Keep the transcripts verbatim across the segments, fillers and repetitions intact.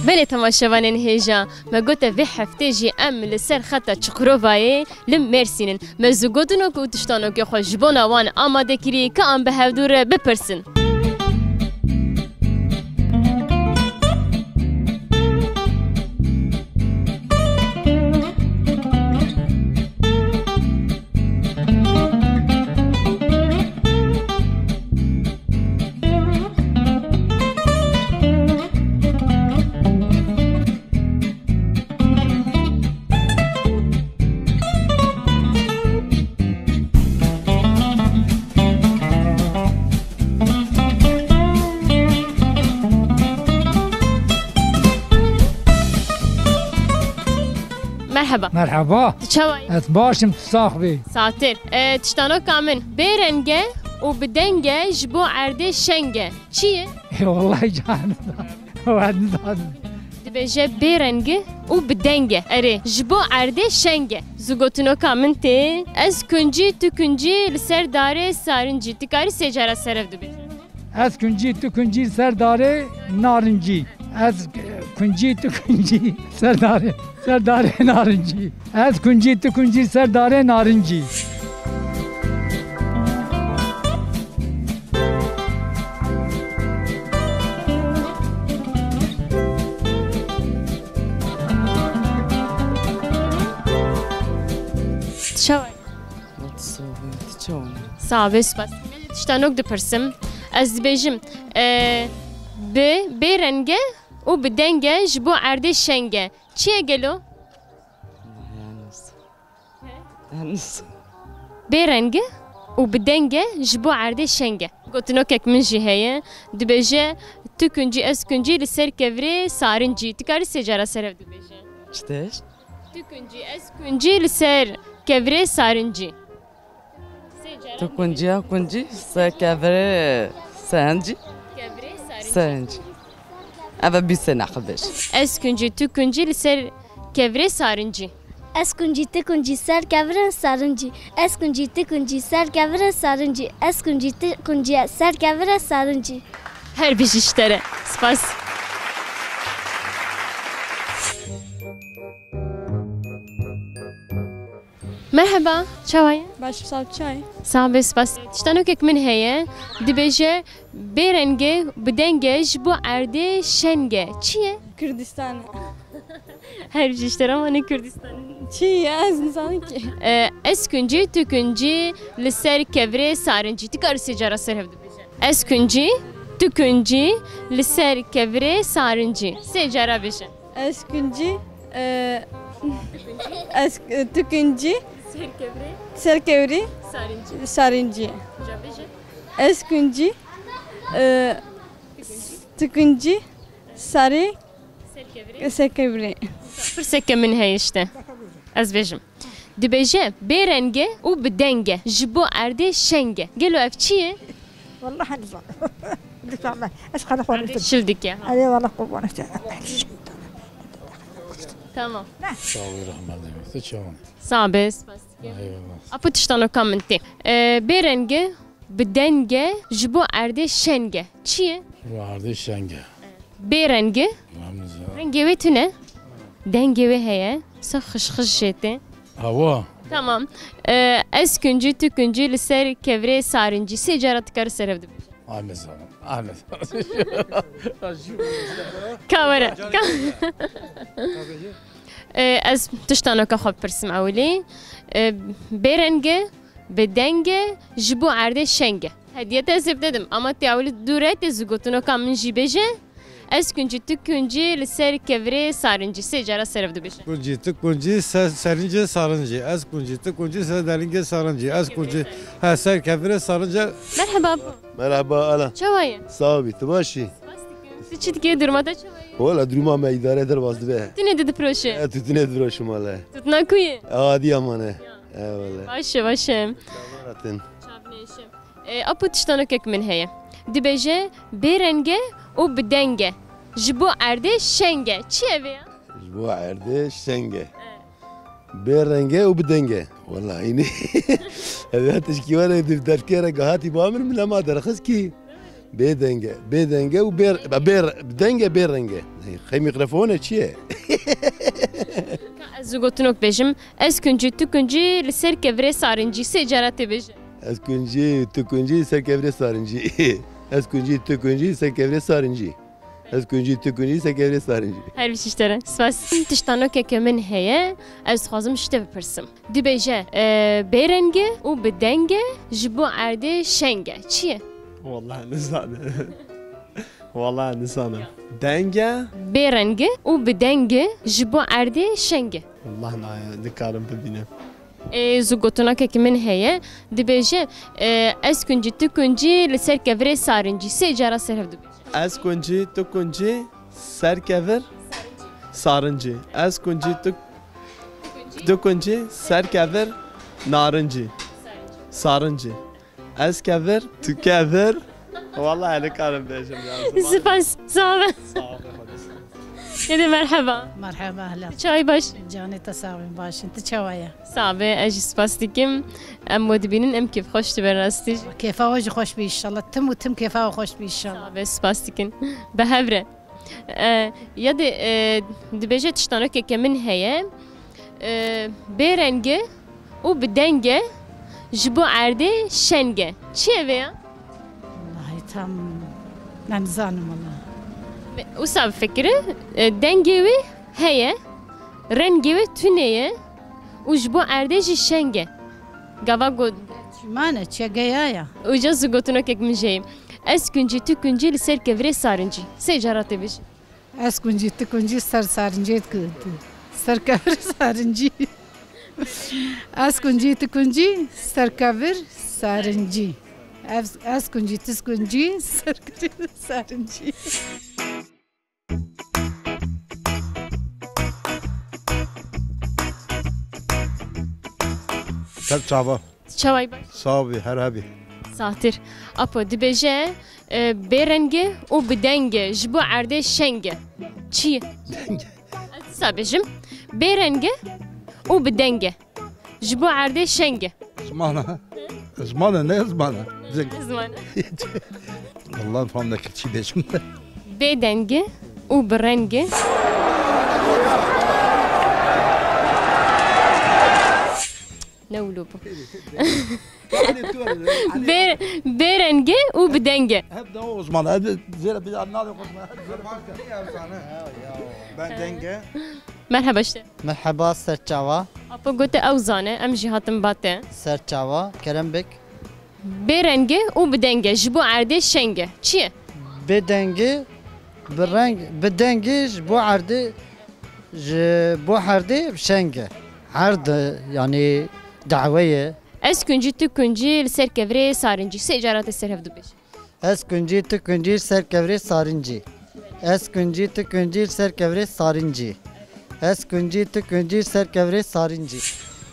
Belê temaşevanên hêja, me gote vê heftê jî em li ser xeta Çukurovayê li Mêrsîn in. Me zû gotinok û tiştanokê xwe ji bona wan amade kirî, ka em bi hevdû re bipirsin. Merheba. Merheba. Tu çawa yî? Ez baş im, tu sax bî. Satir. E, tiştanoka min bê reng e û bi deng e, ji bo erdê şeng e. Çi ye? Ê, wellahî canim. Wan nizanim. Dibêje bê reng e û bi deng e. Erê, ji bo erdê şeng e. Zû gotinoka min tê. Ez kuncî, tu kuncî, li ser darê sarincî. Tu karî sê cara serev dibêje. Ez kuncî, tu kuncî, ser darê narincî. Ez, e, kuncî, tu kuncî, ser darê, ser darê narincî. Ez kuncî, tu kuncî, ser darê narincî. Çawa? Sax ol, tu çawa ne? Sax be, spas. Tiştanok dipirsim. Ez dibêjim, e, bi bê reng e û bi deng e, ji bo erdê şeng e. Çi ye gelo? Yalnız. Yalnız. Bê reng e û bi deng e, ji bo erdê şeng e. Gotinokek min jî heye. Dibêje, tu kuncî, ez kuncî, li ser kevirê sarincî. Tu karî sê cara serev dibêje. Çi tişt? Tu kuncî, ez kuncî, li ser kevirê sarincî. Sê cara. Tu kuncî, ez kuncî, ser kevirê sarincî. Kevirê sarincî. Sarincî. Eve bî sê neqil bêj. Ez kuncî, tu kuncî, li ser kevirê sarincî. Ez kuncî, tu kuncî, ser kevirê sarincî. Ez kuncî, tu kuncî, ser kevirê sarincî. Ez kuncî, tu kuncî, ser kevirê sarincî. Her bijî ji te re. Spas. Merheba, çawa ye? Baş, sax, çawa ye? Sax be, spas. Tiştanokek min heye, dibêje, bê reng e, bi deng e, ji bo erdê şeng e. Çi ye? Kurdistan. Her bijî ji te re, ama ne Kurdistan. Çi ye? Ez nizanim ki. E, ez kuncî, tu kuncî, li ser kevirê sarincî. Tu karî sê cara serev dibêje. Ez kuncî, tu kuncî, li ser kevirê sarincî. Sê cara bêje. Ez kuncî, e, ez, e, tu kuncî, ser kevirê, ser kevirî, sarincî. Sarincî. Ca bêje. Ez kuncî, e, tu kuncî, sarî, ser kevirê. Ser kevirê. Pirseke min heye işte. Ez bêjim. Dibêje, bê reng e û bi deng e. Ji bo erdê şeng e. Gelo ev çi ye? Wallahî nizanim. Lütfen ben. Ez xele xwe Erdê şil dike. Erê, wallah, qurban işte. Tamam. Sağ ol, rahmet eylesin. Çawan. Sağ be, spas. Eyvallah. Apo tiştanoka min tê. E, bê reng e, bi deng e, ji bo erdê şeng e. Çi ye? Ji bo erdê şeng e. Bê reng e. Rengê wê tune. Dengê wê heye. Sa xişxij jê tê. Hewa. Tamam. Ee, ez kuncî, tu kuncî, li ser kevirê sarincî. Sê cara tu karî serev dibêje. Ahmet Zaman. Ahmet. Ka were. Ka- Ee, ez tiştanoka xwe bipirsim ewilî. Ee, bê reng e, bi deng e, ji bo erdê şeng e. Hediye te ez ê bidedim, ama tê ewilî dûr e, tê zû gotinoka min jî bêje. Ez kuncî, tu kuncî, li ser kevirê sarincî. Sê cara serev dibêje. Kuncî, tu kuncî, ser, serincê sarincî. Ez kuncî, tu kuncî, ser delingê sarincî. Ez kuncî, he, ser kevirê sarincî. Merheba. Merhaba, ala. Çawa ye? Sax bî, tu baş î? Spas dikim. Tu çi dikê, durma te çawa ye? Wala durma me îdare derbas dibe. Tune de diproşe. E, tu tune diproşim wala. Tu tuna ku ye? Adiyaman e. Eyvallah. Baş e, baş e. Çavratin. Çavnêşe. E, apo tiştanokek min heye. Dibêje bêreng e û bi deng e. Ji bo erdê şeng e. Çi ye vê ya? Ji bo erdê şeng e. Bê reng e û bi deng e. Wala înî. Ev ya tişkî were di derkere gahatî ba min, min nema derxist kî. Bê deng e. Bê deng e û bê, bê, bi deng e, bê reng e. Xey mîkrofon e, çi ye? Ez û gotinok bêjim. Ez kuncî, tu kuncî, li ser kevirê sarincî. Sê cara tê bêje. Ez kuncî, tu kuncî, ser kevirê sarincî. Ez kuncî, tu kuncî, ser kevirê sarincî. Ez kuncî, tu kuncî, ser kevirê sarincî. Her bişîştere. Spas. Tiştanokeke min heye, ez dixwazim ji te bipirsim. Dibêje, e, bê reng e û bi deng e, ji bo erdê şeng e. Çi ye? Wallahî nizanim. Wallahî nizanim. Deng e. Bê reng e û bi deng e, ji bo erdê şeng e. Wallahî na-, nikarim bibînim. Ê, zû gotinakekî min heye, dibêje, e, ez kuncî, tu kuncî, li ser kevirê sarincî. Sê cara ser hev dibêje. Ez kuncî, tu kuncî, ser kevir sarincî. Ez kuncî, tu, tu kuncî, ser kevir narincî. Sarincî. Ez kevir, tu kevir. Wallahî nikarim bêjim ya. Spas, sağ ol. Sağ ol, Xwedê. Yedi merheba. Merheba, ehlen. Çay baş. Canê te sağ bin, başin. Tu çawa ye? Sağ be, ez jî spas dikim. Em we dibînin, em kêfxweş dibin rastî jî. Kêfa we jî xweş bî inşallah. Tim û tim kêfa we xweş bî inşallah. Sağ be, spas dikin. Bi hev re. E, ya de, e, dibêje tiştanokeke min heye. E, bê reng e û bi deng e, ji bo erdê şeng e. Çi ye vê ya? Wallahî tam ne nizanim wala. Me-, wisa bifikire, e, dengê wê heye, rengê wê tune ye û ji bo erdê jî şeng e. Gava got. Çimane, çegeya ya. Uca zû gotinokek min jê ye. Ez kuncî, tu kuncî, li ser kevirê sarincî. Sê cara tê bêje. Ez kuncî, tu kuncî, ser sarincê ku-, ser kevir sarincî. Ez kuncî, tu kuncî, ser kevir sarincî. Ez, ez kuncî, tu kuncî, ser kevir sarincî. Ser çava. Çaway baş. Sağ ol, her hebî. Saxtir. Apo dibêje, e, bê reng e û bi deng e, ji bo erdê şeng e. Çi ye? Deng e. Ez dîsa bêjim. Bê reng e û bi deng e. Ji bo erdê şeng e. Zimana. Zimana, ne zimana? Zimana. Vallahi fam nekir çi bêjim. Bê deng e û bi reng e. Ne wilo bû. Bê, bê reng e û bi deng e. Hep de o uzman. Hep zêre bir anlar yok. Ben denge. Merheba işte. Merheba, ser çava. Apo gote ew zane, em jî hatin ba te. Ser çava, kerem bik. Bê reng e û bi deng e, ji bo erdê şeng e. Çi ye? Bê deng e, bi reng, bi deng e, ji bo erdê, ji bo erdê şeng e. Erd, yani dawe ye. Ez kuncî, tu kuncî, li ser kevirê sarincî. Sê cara tê ser hev dibêje. Ez kuncî, tu kuncî, ser kevirê sarincî. Ez kuncî, tu kuncî, ser kevirê sarincî. Ez kuncî, tu kuncî, ser kevirê sarincî.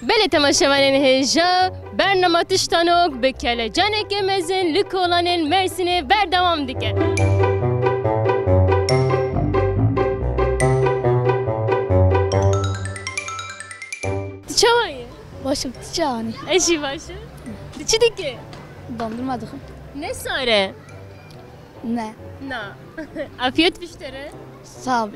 Belê temaşevanên hêja, bernama Tiştanok bi kelecaneke mezin li kolanên Mersînê berdewam dike. Tu çawa yî? Baş im, tu çawa yî? Ez jî baş im. Tu çi dikî? Dondurma dixwim. Ne sar e? Ne. Na. Afiyet biştere. Sağ ol.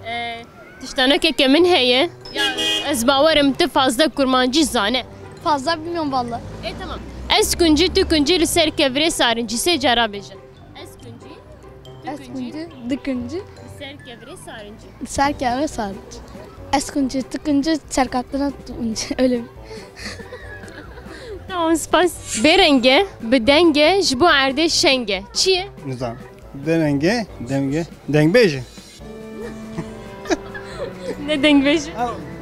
Ee, tiştanokeke min heye. Ya, ez bawerim tu fazla kurmancî zane. Fazla bilmiyorum valla. E, tamam. Ez kuncî, tu kuncî, li ser kevirê sarincî. Sê cara bêje. Ez kuncî, tu kuncî, du kuncî. Li ser kevirê sarincî. Li ser kevirê sarincî. Ez kuncî, tu kuncî, serkatına tu kuncî. Öyle mi? Tamam, spas. Bê reng e, bi deng e, ji bo erdê şeng e. Çi ye? Nizam. Bê reng e, deng e. Dengbêj e. Ne dengbêj e?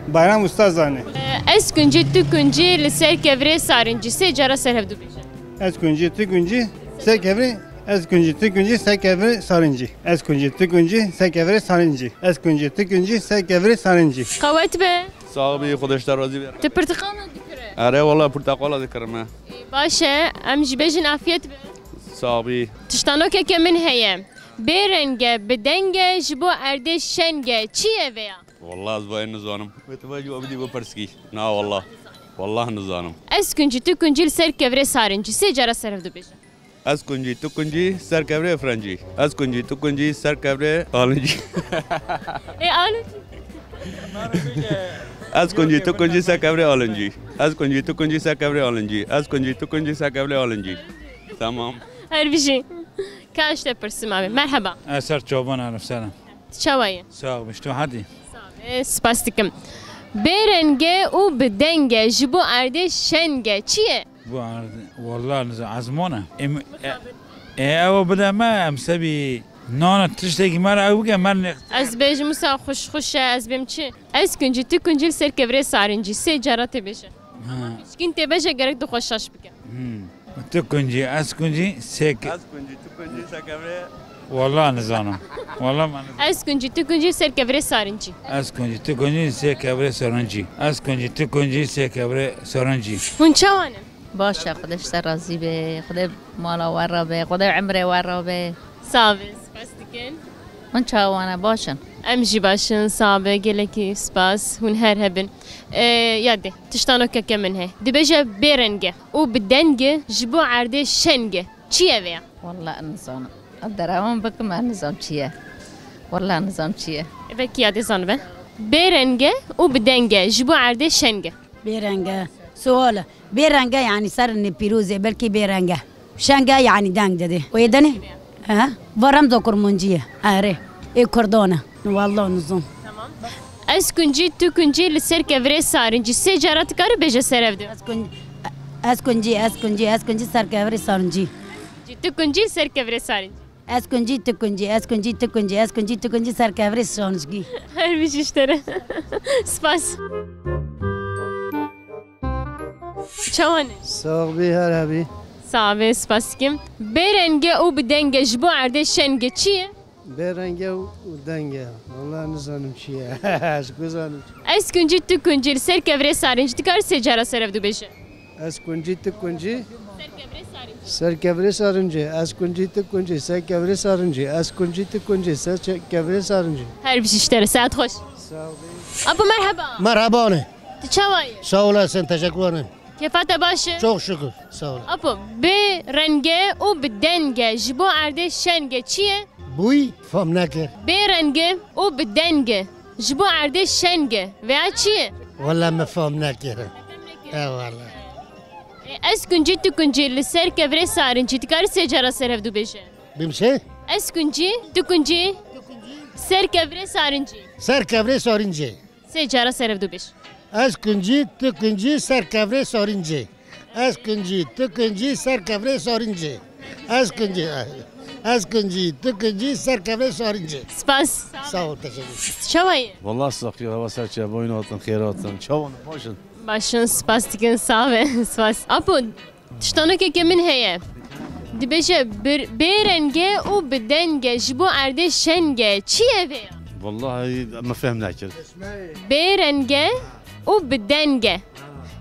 Bayram Usta zane. Ee, ez kuncî, tu kuncî, li ser kevirê sarincî. Sê cara ser hev dibêje. Ez kuncî, tu kuncî, ser kevirê Ez kuncî, tu kuncî, ser kevirê sarincî. Ez kuncî, tu kuncî, ser kevirê sarincî. Ez kuncî, tu kuncî, ser kevirê sarincî. Qewet be. Sax bî, Xwedê ji te razî be. Tu pirtiqal dikire? Erê, wela pirteqala dikirim e. Baş e, em jî bêjin afiyet be. Sax bî. Tiştanokeke min heye. Bê reng e, bi deng e, ji bo erdê şeng e. Çi ye vêya? Wela ez vayê nizanim. Wê tu vê cewabî dî bipirs kî. Na wela. Wela nizanim. Ez kuncî, tu kuncî, li ser kevirê sarincî. Sê cara ser hev dibêje. Ez kuncî, tu kuncî, ser kevirê firencî. Ez kuncî, tu kuncî, ser kevirê alincî. Ê, alincî. Ez kuncî, tu kuncî, ser kevirê alincî. Ez kuncî, tu kuncî, ser kevirê alincî. Ez kuncî, tu kuncî, ser kevirê alincî. Tamam. Her bijî. Ka ji te pirsim abi. Merheba. Ez ser çoban Elif Selam. Tu çawa yî? Sağ ol, işte hadi. Sağ ol. Spas dikim. Bê reng e û bi deng e, ji bo erdê şeng e. Çi ye? Bu arada, vallahi niza azmona. Em, e, e, ew bide me, em sebî nana tiştekî me re ew bike, me ne. Ez bêjim wisa xweş xweş e, ez bêm çi? Ez kuncî, tu kuncî, li ser kevirê sarincî. Sê cara tê bêje. Ha. Pişkîn tê bêje, gerek dixwe şaş bike. Hmm. Tu kuncî, ez kuncî, sek. Ez kuncî, tu kuncî, ser kevirê. Vallahi nizanim. Vallahi me nizanim. Ez kuncî, tu kuncî, ser kevirê sarincî. Ez kuncî, tu kuncî, ser kevirê sarincî. Ez kuncî, tu kuncî, ser kevirê sarincî. Hûn çawa ne? Baş e, Xwedê ji te razî be, Xwedê mala we re be, Xwedê emrê we re be. Sax be, spas dikin. Hûn çawa ne, baş in? Em jî baş in, sax be, gelekî spas, hûn her hebin. Ee, yadê, tiştanokeke min heye. Dibêje bê reng e û bi deng e, ji bo erdê şeng e. Çi ye vêya? Wela nizanim. Derewan bikim, ez nizam çi ye. Wela nizam çi ye. Belkî yadê zanibe. Bê reng e û bi deng e, ji bo erdê şeng e. Bê reng e. Sual e. Bê reng e, yanî ser nê pîroz e, belkî bê reng e. Şeng e, yanî deng dide. Wê denê? He? Va remza kurmancî ye. Erê. Ê kurdan e. Wela nizam. Tamam. Ez kuncî, tu kuncî, li ser kevirê sarincî. Sê cara tu karî bêje ser hev du. Ez kun-, ez kuncî, ez kuncî, ez kuncî, ser kevirê sarincî. Tu kuncî, ser kevirê sarincî. Ez kuncî, tu kuncî, ez kuncî, tu kuncî, ez kuncî, tu kuncî, ser kevirê sarincî. Her bijî ji te re. Spas. Çawa ne? Sax bî, her hebî. Sax bî, spas dikim. Bê reng e û bi deng e, ji bo erdê şeng e. Çi ye? Bê reng e û deng e. Wela nizanim çi ye. Ez ku zanim çi ye. Ez kuncî, tu kuncî, li ser kevirê sarincî. Tu karî sê cara ser hev du bêje. Ez kuncî, tu kuncî. Ser kevirê sarincî. Ser kevirê sarincî. Ez kuncî, tu kuncî. Ser kevirê sarincî. Ez kuncî, tu kuncî. Ser çe-, kevirê sarincî. Her bijî ji te re. Saet xweş. Sağ ol. Apo merheba. Merhaba ne. Tu çawa yî? Sağ olasın, teşekkür ederim. Kêfa te baş e? Çok şükür, sağ ol. Apo, bê reng e û bi deng e, ji bo erdê şeng e. Çi ye? Bûy, fam nekir. Bê reng e û bi deng e, ji bo erdê şeng e. Veya çi ye? Wela me fam nekir. E wela. E, ez kuncî, tu kuncî, li ser kevirê sarincî. Tu karî sê cara ser hev du bêje. Bim şey? Ez kuncî, tu kuncî, ser kevirê sarincî. Ser kevirê sarincî. Sê cara ser hev du bêj. Ez kuncî, tu kuncî, ser kevirê sarincî. Ez kuncî, tu kuncî, ser kevirê sarincî. Ez kuncî, ez kuncî, tu kuncî, ser kevirê sarincî. Spas. Sağ ol, teşekkür. Çawa yî? Wela saxî, hava ser çe, boyun hatin, xêr hatin. Çawa ne, baş in? Baş in, spas dikin, sax be, spas. Apo, tiştanokeke min heye. Dibêje bir, bê reng e û bi deng e, ji bo erdê şeng e. Çi ye vê ya? Wallahî me fehm nekir. Bê reng e û bi deng e.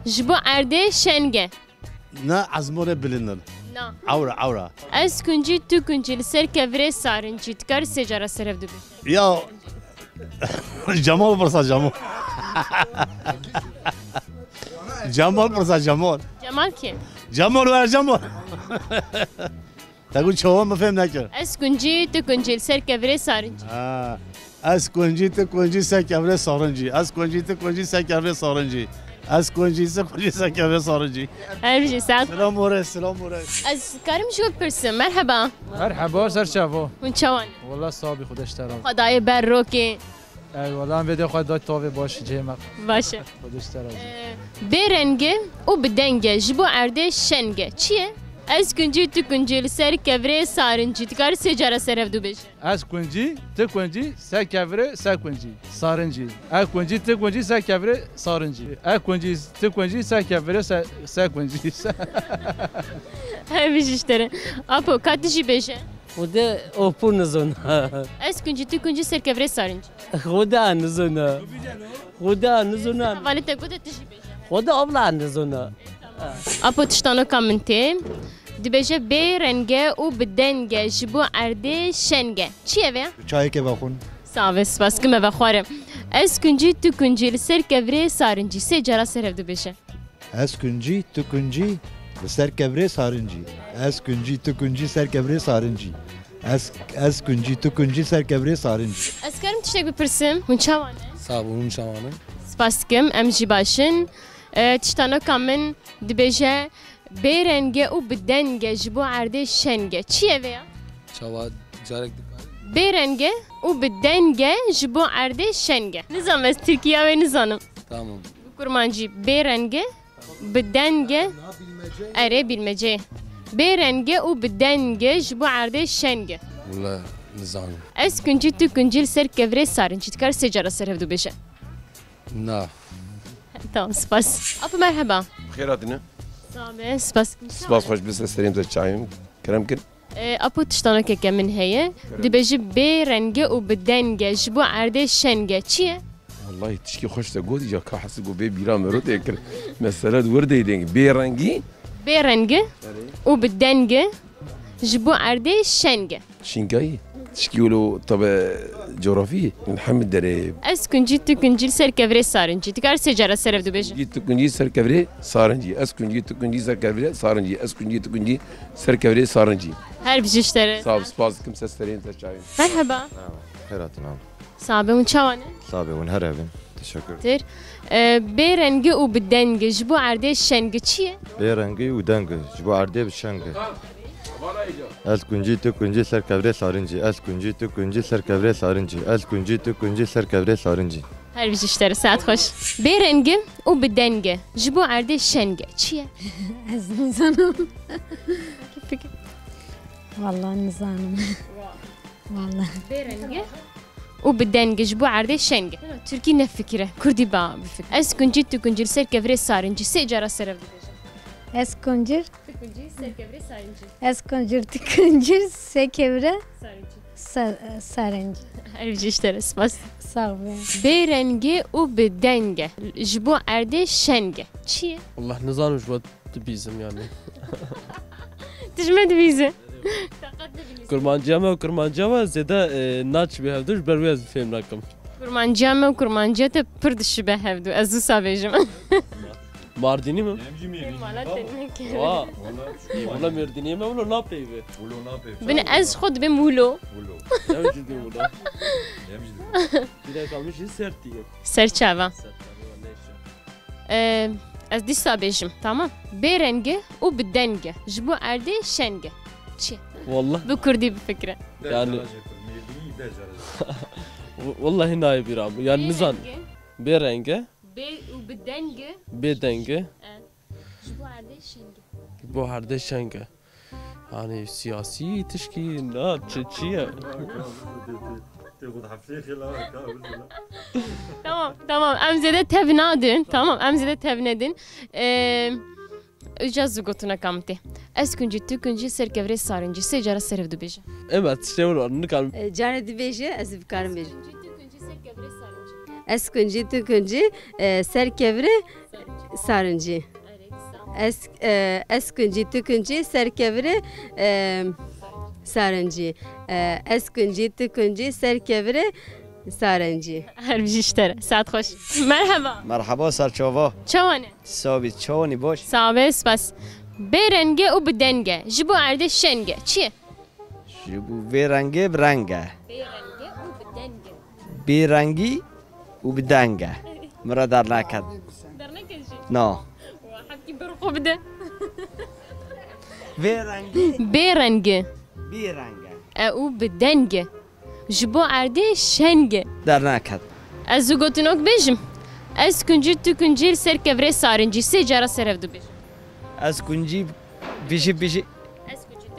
Ji bo erdê şeng e. Na, ezmore bilindin. Na. Ewra, ewra. Ez kuncî, tu kuncî, li ser kevirê sarincî. Tu karî sê cara ser hev du bêjî. Ya, Cemal pirsa Cemal. Cemal pirsa Cemal. Cemal kî? Cemal were Cemal. Te got çawa, me fêm nekir. Ez kuncî, tu kuncî, li ser kevirê sarincî. Ha. Ez kuncî, tu kuncî, ser kevirê sarincî. Ez kuncî, tu kuncî, ser kevirê sarincî. Ez kuncî, tu kuncî, ser kevirê sarincî. Her bijî, sağ ol. Selam ore, selam ore. Ez karim ji we bipirsim. Merheba. Merheba, ser çav o. Hûn çawa ne? Wela sax bî, Xwedê ji te razî. Xwedayê ber rokê. Eyvallah, em vê de xwe da tavê baş cihê me. Baş e. Xwedê ji te razî. Ee, bê reng e û bi deng e, ji bo erdê şeng e. Çi ye? Ez kuncî, tu kuncî, li ser kevirê sarincî. Tu karî sê cara ser hevdu bêje. Ez kuncî, tu kuncî, ser kevirê ser kuncî. Sarincî. Ez kuncî, tu kuncî, ser kevirê sarincî. Ez kuncî, tu kuncî, ser kevirê ser, ser kuncî. Her bijî ji te re. Apo, ka tu jî bêje. Xwedê opû nizona. Ez kuncî, tu kuncî, ser kevirê sarincî. Xwedê nizona. Xwedê nizona. Hevalê te gote tu jî bêje. Xwedê abla nizona. Apo, tiştanoka min tê. Dibêje bê reng e û bi deng e, ji bo erdê şeng e. Çi ye vê? Çayekê vexwin. Sağ be, spas kim e vexware. Ez kuncî, tu kuncî, li ser kevirê sarincî. Sê cara ser hevdu bêje. Ez kuncî, tu kuncî, li ser kevirê sarincî. Ez kuncî, tu kuncî, ser kevirê sarincî. Ez, ez kuncî, tu kuncî, ser kevirê sarincî. Ez karim tiştek bipirsim? Hûn çawa ne? Sağ bû, hûn çawa ne? Spas dikim, em jî baş in. E, tiştanoka min dibêje, bê reng e û bi deng e, ji bo erdê şeng e. Çi ye vê ya? Çawa, carek dikare? Bê reng e û bi deng e, ji bo erdê şeng e. Nizanim, ez tirkiya wê nizanim. Tamam. Bi kurmancî, bê reng e, bi deng e. Erê, bilmece. Bê reng e û bi deng e, ji bo erdê şeng e. Wala nizanim. Ez kuncî, tu kuncî, li ser kevirê sarincî. Tu karî sê cara ser hevdu bêje. Na. Tamam, spas. Apo, merheba. Xêr hatine. Sağ be, spas. Spas, xweş bi, ser serê min, te çayê min kerem kir. E, Apo, tiştanokeke min heye. Kerem. Dibêje bê reng e û bi deng e, ji bo erdê şeng e. Çi ye? Wallahî tişkî xweş te got, îca ka hesî got bê bîra mero tê kir. Mesele di wir de deng. Bê rengî. Bê reng e û bi deng e, ji bo erdê şeng e. Şinkayî. Tişkî wilo tabe coğrafî. Hemî derê. Ez kuncî, tu kuncî, li ser kevirê sarincî. Tu karî sê cara ser hevdu bêje. Kuncî, tu kuncî, ser kevirê sarincî. Ez kuncî, tu kuncî, ser kevirê sarincî. Ez kuncî, tu kuncî, ser kevirê sarincî. Her bijî ji te re. Sağ ol, spas dikim, ser serê min, te çayê min. Merheba. Merhaba, xêr hatin abi. Sağ be, hûn çawa ne? Sağ be, hûn her hebin. Teşekkür. Tir. E, bê reng e û bi deng e, ji bo erdê şeng e. Çi ye? Bê reng e û deng e, ji bo erdê bi şeng e. Ez kuncî, tu kuncî, ser kevirê sarincî. Ez kuncî, tu kuncî, ser kevirê sarincî. Ez kuncî, tu kuncî, ser kevirê sarincî. Her bijî ji te re, saet xweş. Bê reng e û bi deng e, ji bo erdê şeng e. Çi ye? Ez nizanim. Fikir. Vallahi nizanim. Vallahi. Bê reng e û bi deng e, ji bo erdê şeng e. Tirkî nefikire, kurdî ba bifikire. Ez kuncî, tu kuncî, li ser kevirê sarincî. Sê cara ser hevdu bêje. Ez kuncî. Tu kuncî, ser kevirê sarincî. Ez kuncî, tu kuncî, ser kevirê sarincî. Sa-, sarincî. Her bijî ji te re, spas. Sağ be. Bê reng e û bi deng e, ji bo erdê şeng e. Çi ye? Wallah nizanim, ji bo dibîzim yani. Tu ji me dibîzî. Kurmanciya me û kurmanciya we zêde, e, naçibe hevdu, ji ber wê ez fêm nakim. Kurmanciya me û kurmanciya te pir dişibe hevdu. Ez wisa bêjim. Mardînî mi? Em jî Mêrdînî. Mala te neke. Wa. Wala Mêrdînî me wilo napeyve. Wilo napeyve. Bin ez xwe dibêm wilo. Wilo. Em jî dibêm wilo. Em jî dibêm. Bir de kalmış sertî. Serçava. Serçava, neyse. Ee, ez dîsa bêjim, tamam. Bê reng e û bi deng e. Ji bo erdê şeng e. Çi? Wallah. Bi kurdî bifikire. Yani. Wallahî nayê bîra min. Yani nizan. Bê reng e. Bê reng e. Bê û bi deng e. Bê deng e. E, ji bo erdê şeng e. Ji bo erdê şeng e. Hani siyasî tişkî, na, çi, çi ye? Tamam, tamam. Em zêde tev nadin. Tamam, em zêde tev nedin. Ee, Îca zû gotineka min tê. Ez kuncî, tu kuncî, ser kevirê sarincî. Sê cara ser hevdu bêje. Ema tiştê wilo nikarim. E, carê dibêje, ez ê bikarim bêjim. Ez kuncî, tu kuncî, ser kevirê sarincî. Ez kuncî, tu kuncî, e, ser kevirê sarincî. Ez, e, ez kuncî, tu kuncî, ser kevirê, e, sarincî. E, ez kuncî, tu kuncî, ser kevirê sarincî. Her bijî ji te re. Saet xweş. Merheba. Merheba, serçava. Çawa ne? Sabî, çawanî, baş? Sağ be, spas. Bê reng e û bi deng e. Ji bo erdê şeng e. Çi ye? Ji bo vê rengê bi reng e. Bê reng e û bi deng e. Bê rengî û bi deng e. Min re derneket. Derneket jî? Na. Wa, hepkî ber xwe bide. Vê rengî. Bê reng e. Bê reng e. E û bi deng e. Ji bo erdê şeng e. Derneket. Ez zû gotinok bêjim. Ez kuncî, tu kuncî, li ser kevirê sarincî. Sê cara ser hevdu bêjim. Ez kuncî, bijî, bijî.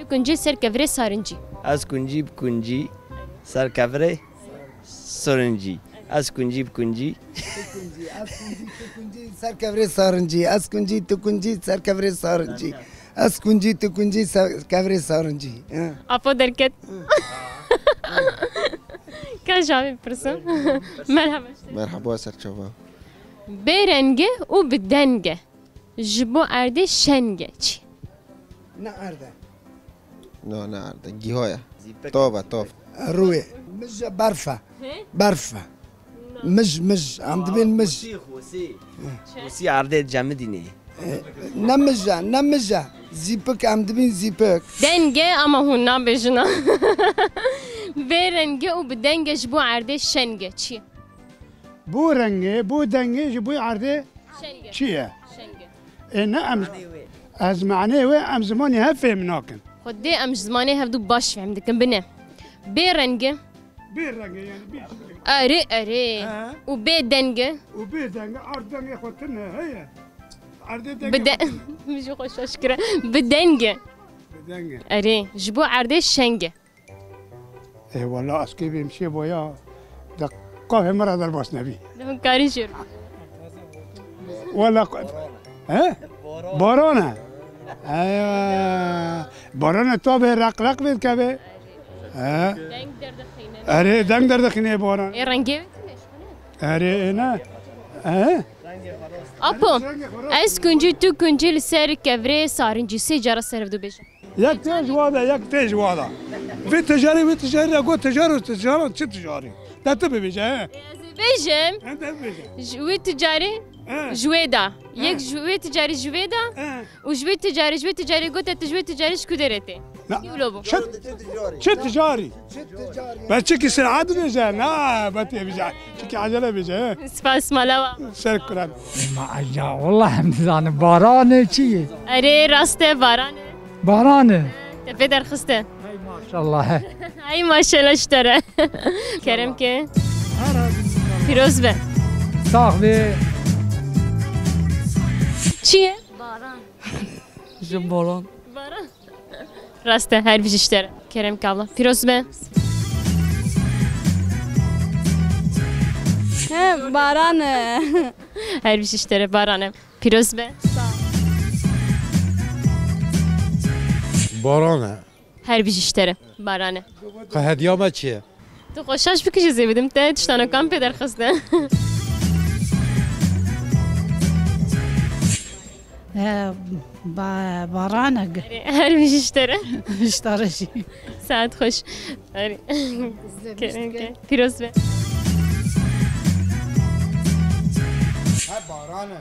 Kuncî ser kevirê sarincî. Ez kuncî bi kuncî ser kevirê sorincî. Ez kuncî bi kuncî. Tu kuncî, ez kuncî, tu kuncî ser kevirê sarincî. Ez kuncî, tu kuncî ser kevirê sarincî. Ez kuncî, tu kuncî ser kevirê sarincî. He. Apo derket. Ka ji avê pirsim. Merhaba. Merhaba, serçava. Bê renge û bi denge. Ji bo erdê şenge çi? Ne erde. No, ne erde. Giho ye. Tov e, tov. Rûyê. Mij e, berf e. He? Berf e. No. Mij, mij. Em dibên mij. Xosî, xosî. Hı. Xosî erdê cemidînê. E, ne mij e, ne mij e. Zîpik, em dibên zîpik. Denge ama hûn nabêjin a. Bê renge û bi denge ji bo erdê şenge çi? Bo rengê, bo dengê ji bo erdê Şenge. Çi ye? Şenge. Ê ne em, ez manê wê em zimanê hev fêm nakin. Xwedê em ji zimanê hevdu baş fêm dikin. Bine. Bê renge. Bê renge yani bê. Erê, erê. He. Û bê denge. Û bê denge, ard denge xwe tune heye. Erdê denge. Bi de-, xwe tune. Min ji xwe şaş kire. Bi denge. Bi denge. Erê, ji bo erdê şenge. Ê wela ez kê bêm şê boya. De qafê min re derbas nebî. Di hûn karî jêr. Wela he? Boran e. Eywa. Boran e, tabe req req vê dikeve. He. Deng derdixîne. Erê, deng derdixîne boran. Ê rengê wê tune ji xwe ne? Erê, ê ne. He? Apo, ez kuncî, tu kuncî li ser kevirê sarincî sê cara ser ev dibêjin. Yek tê ji wa de, yek tê ji wa de. Vê tijarî, vê tijarî re got tijar û tijaran çi tijarî? De tu bibêje, he? Ez ê bêjim. He, de bibêje. Ji wê tijarî, he, ji wê de. He. Yek ji wê tijarî ji wê de. He. Û ji wê tijarî, ji wê tijarî gote tu ji wê tijarî ji ku derê tê? Na, çi, çi tijarî? Be çikî sir'a dibêje, na, be tê bêje. Çikî acele bêje, he? Spas, mala we. Ser kuran. Ma ya, wallah em dizanin. Baran e, çi ye? Erê, rast e, baran e. Baran e. Te pê derxiste. Hey maşallah, he. Hey maşallah ji te re. Kerem ke. Pîroz be. Sax be. Çi ye? Baran. Ji baran. Baran. Rast e, her bijî ji te re. Kerem ke abla. Pîroz be. He, baran e. Her bijî ji te re, baran e. Pîroz be. Baran e. Her bijî ji te re, baran e. Qe hediya me çi ye? Tu xwe şaş bikî, ji zê bidim te tiştanokan pê derxiste. He, ba-, baranek. Her bijî ji te re. Ji te re jî. Saet xweş. Erê. Kerem ke. Pîroz be.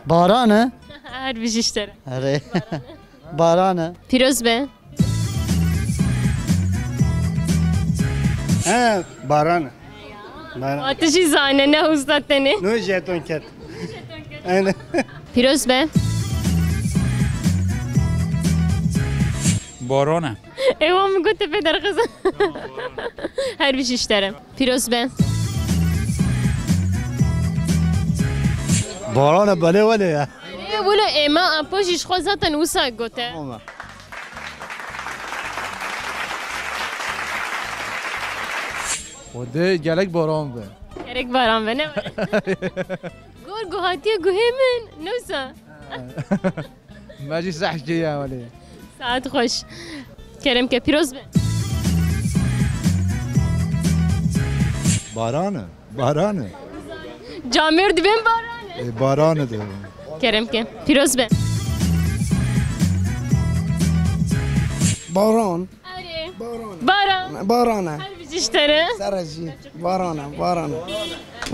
Baran e. Her bijî ji te re. Erê. Baran e. Pîroz be. He, baran e. Baran. A, tu jî zane, ne usta tenê. No jeton ket. Aynen. Pîroz be. Baran e. Ê, wan min got te pê derxist. Her bijî ji te re. Pîroz be. Baran e, belê welê ya. Ê, wilo êma Apo jî ji xwe zaten wisa gote. Tamam e. Xwedê gelek baran be. Gelek baran be, ne were? Gor guhatiye guhê min, ne wisa? Me jî sehf kiriye welê. Saet xweş. Kerem ke, pîroz be. Baran e, baran e. Camêr dibên baran e. E, baran e de. Kerem ke, pîroz be. Baran. Erê. Baran. Baran. Baran e. Her bijî ji te re. Sere jî. Baran e, baran e.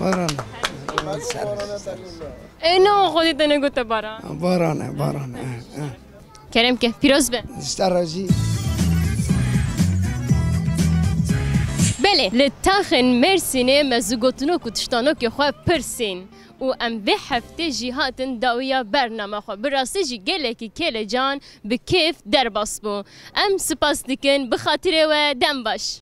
Baran e. Sere jî, sere jî. Ê, no, Xwedê te negote baran. Baran e, baran e, e, e. Kerem ke, pîroz be. Ji te re jî. Belê, li taxên Mêrsînê me ji gotinok û tiştanokê xwe pirsîn û em vê heftê jî hatin dawiya bernama xwe. Bi rastî jî gelekî kêlecan bi kêf derbas bû. Em spas dikin, bi xatirê we, dem baş.